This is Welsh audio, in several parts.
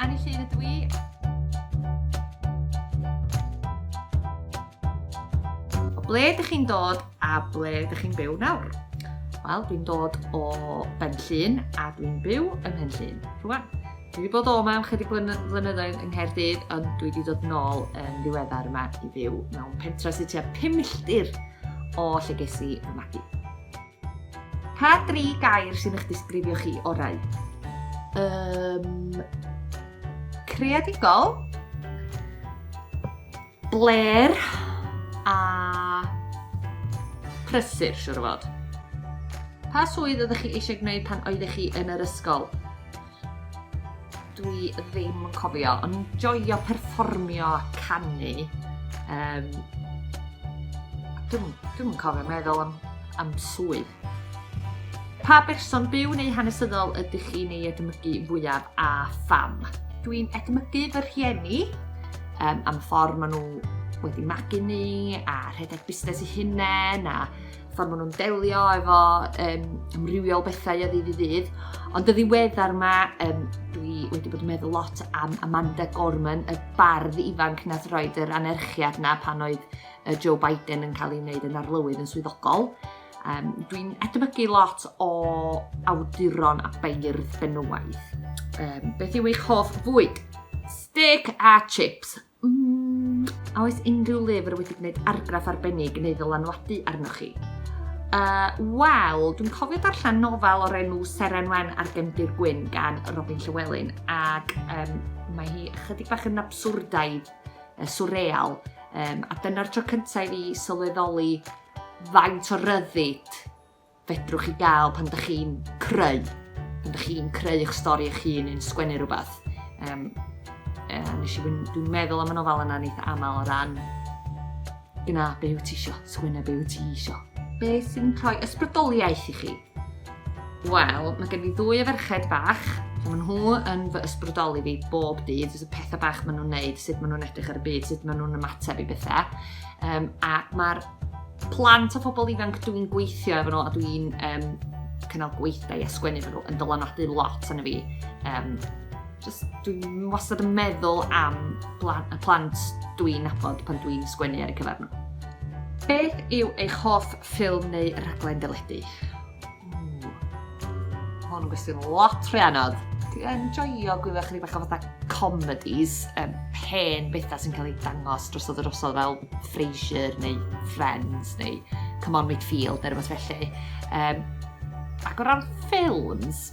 Anni Llŷn ydw i. O ble ydych chi'n dod a ble ydych chi'n byw nawr? Wel, dwi'n dod o Ben Llŷn a dwi'n byw ym Mhen Llŷn rwan. Dwi wedi bod o yma am chydig flynyddoedd yng Nghaerdydd, ond dwi wedi dod nôl yn ddiweddar yma i fyw mewn pentra sydd tua 5 milltir o lle ges i fy magu. Pa dri gair sy'n eich disgrifio chi orau? Um, creadigol, bler a prysur, siwr o fod. Pa swydd oeddech chi eisiau gwneud pan oeddech chi yn yr ysgol? Dwi ddim yn cofio, ond joio perfformio a canu. Um, Dwi'm dwi yn cofio meddwl am, am swydd. Pa berson byw neu hanesyddol ydych chi'n ei edmygu fwyaf a pham? Dwi'n edmygu fy rhieni um, am y ffordd maen nhw wedi magu ni a rhedeg busnes eu hunain a ffordd maen nhw'n delio efo um, amrywiol bethau o ddydd i ddydd. Ond y ddiweddar yma, um, dwi wedi bod yn meddwl lot am Amanda Gorman, y bardd ifanc nath roed yr anerchiad na pan oedd Joe Biden yn cael ei wneud yn arlywydd yn swyddogol. Um, dwi'n edmygu lot o awduron a beirdd benywaidd. Um, beth yw eich hoff fwyd? Steak a chips. Mm, a oes unrhyw lyfr wedi gwneud argraff arbennig neu ddylanwadu arnoch chi? Uh, Wel, dwi'n cofio darllen nofel o'r enw Seren Wen ar Gefndir Gwyn gan Robin Llywelyn ac um, mae hi ychydig bach yn abswrdaidd, uh, surreal, um, a dyna'r tro cyntaf i fi sylweddoli faint o ryddid fedrwch chi gael pan ydych chi'n creu. Pan ydych chi'n creu eich stori eich hun neu'n sgwennu rhywbeth. Um, uh, nes i, dwi'n meddwl am y nofel yna'n eitha aml o ran gyna be wyt ti isio, sgwenna be wyt ti isio. Be sy'n rhoi ysbrydoliaeth i chi? Wel, mae gen i ddwy o ferched bach, maen nhw yn fy ysbrydoli fi bob dydd, y pethau bach maen nhw'n neud, sut maen nhw'n edrych ar y byd, sut maen nhw'n ymateb i bethau. Um, a mae'r plant a phobl ifanc dwi'n gweithio efo nhw a dwi'n um, cynnal gweithdai a sgwennu efo nhw yn dylanwadu lot arno fi. Um, just, dwi'n wastad yn meddwl am blant, y plant dwi'n nabod pan dwi'n sgwennu ar y cyfer nhw. Beth yw eich hoff ffilm neu raglen deledu? Hwn yn gwestiwn lot rhy anodd. Dwi yn joio gwylio chydig bach o fatha comedies, um, hen bethau sy'n cael eu dangos drosodd a drosodd fel Frasier neu Friends neu Come On Midfield neu rhywbeth felly. Um, ac o ran ffilms,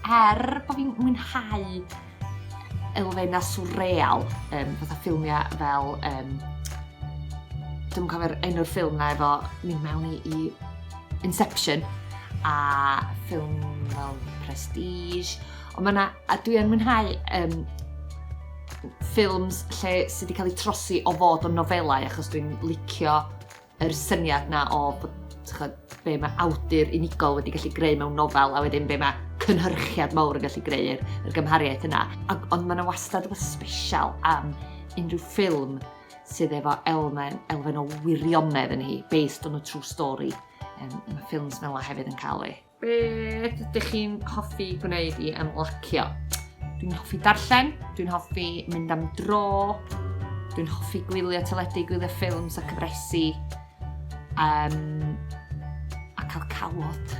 er bod fi'n mwynhau elfennau swreal, um, fatha ffilmiau fel... Um, dwi'n cofio'r enw'r ffilm na efo mynd mewn i, i Inception a ffilm fel Prestige. Ond mae yna, a dwi yn mwynhau um, ffilms lle sydd wedi cael eu trosi o fod o'n nofelau achos dwi'n licio yr syniad 'na o bod ch'od be mae awdur unigol wedi gallu greu mewn nofel a wedyn be mae cynhyrchiad mawr yn gallu greu yr, yr gymhariaeth yna. Ac, ond mae yna wastad rhywbeth special am unrhyw ffilm sydd efo elfen, elfen o wirionedd yn hi, based on a true story. Um, mae ffilms fel yna hefyd yn cael ei. Beth ydych chi'n hoffi gwneud i ymlacio? Dwi'n hoffi darllen, dwi'n hoffi mynd am dro, dwi'n hoffi gwylio teledu, gwylio ffilms a cyfresi, um, a cael cawod.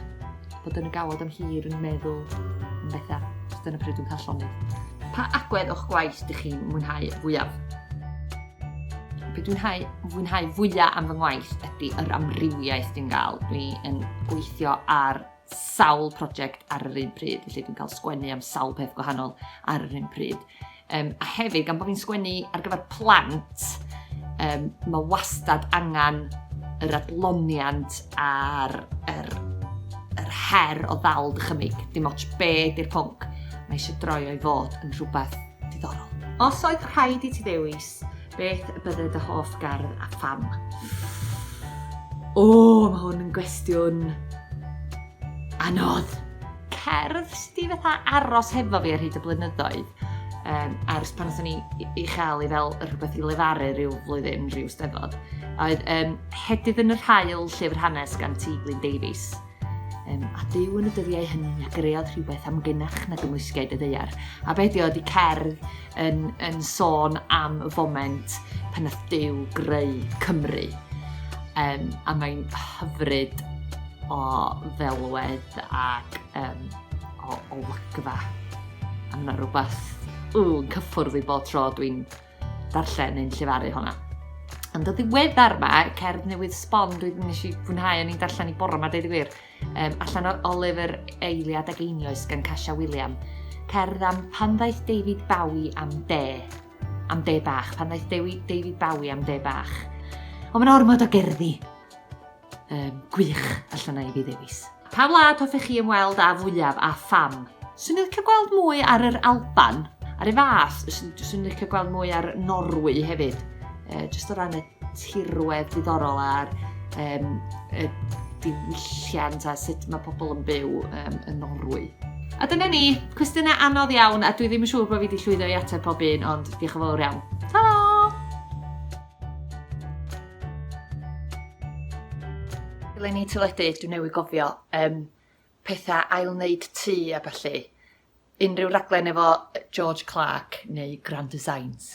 Bod yn y gawod am hir yn meddwl am bethau. Dyna pryd dwi'n cael llonydd. Pa agwedd o'ch gwaith ydych chi'n mwynhau fwyaf? Be dwi'n hau, fwynhau fwyaf am fy ngwaith ydy yr amrywiaeth dwi'n gael. Dwi yn gweithio ar sawl prosiect ar yr un pryd, felly dwi'n cael sgwennu am sawl peth gwahanol ar yr un pryd. Um, a hefyd, gan bod fi'n sgwennu ar gyfer plant, um, mae wastad angen yr adloniant a'r yr, yr her o ddal dychymyg. Dim ots be di'r pwnc, mae eisiau droi o'i fod yn rhywbeth diddorol. Os oedd rhaid i ti ddewis, beth y bydde dy hoff gerdd a pham? O, mae hwn yn gwestiwn anodd. Cerdd sydd wedi fatha aros hefo fi ar hyd y blynyddoedd. Um, ers pan oeddwn ni i chael i fel rhywbeth i lefaru rhyw flwyddyn, rhyw steddfod. Oedd um, Hedydd yn yr Haul, llyfr hanes gan T. Glyn Davies. Um, a Duw yn y dyddiau hynny a greodd rhywbeth amgenach na gymwysgiaid y ddaear. A be di o, di cerdd yn, yn sôn am y foment pan nath Duw greu Cymru. Um, a mae'n hyfryd o ddelwedd ac um, o olygfa. A mae yna rhywbeth ww, yn cyffwrdd i bob tro dwi'n darllen neu'n llefaru honna. Ond y ddiweddar ma, cerdd newydd sbon, dwi nes i fwynhau, o'n i'n darllen i bore ma, deud y gwir, um, allan o, o lyfr Eiliad ag Einioes gan Casia William. Cerdd am pan ddaeth David Bowie am de. Am de bach. Pan ddaeth Dewi, David Bowie am de bach. Ond mae'n ormod o gerddi. Um, gwych allan na i fi ddewis. Pa wlad hoffech chi ymweld â fwyaf a pham? Swn i'n licio gweld mwy ar yr Alban. Ar ei fath, swn i'n licio gweld mwy ar Norwy hefyd. E, just o ran y tirwedd diddorol a'r um, y diwylliant a sut mae pobl yn byw um, yn Norwy. A dyna ni, cwestiynau anodd iawn a dwi ddim yn siŵr bod fi wedi llwyddo i ateb pob un, ond diolch yn fawr iawn. Ta-ra! Eleni teledu, dwi newydd gofio, um, pethau ail-wneud tŷ a ballu. Unrhyw raglen efo George Clarke neu Grand Designs.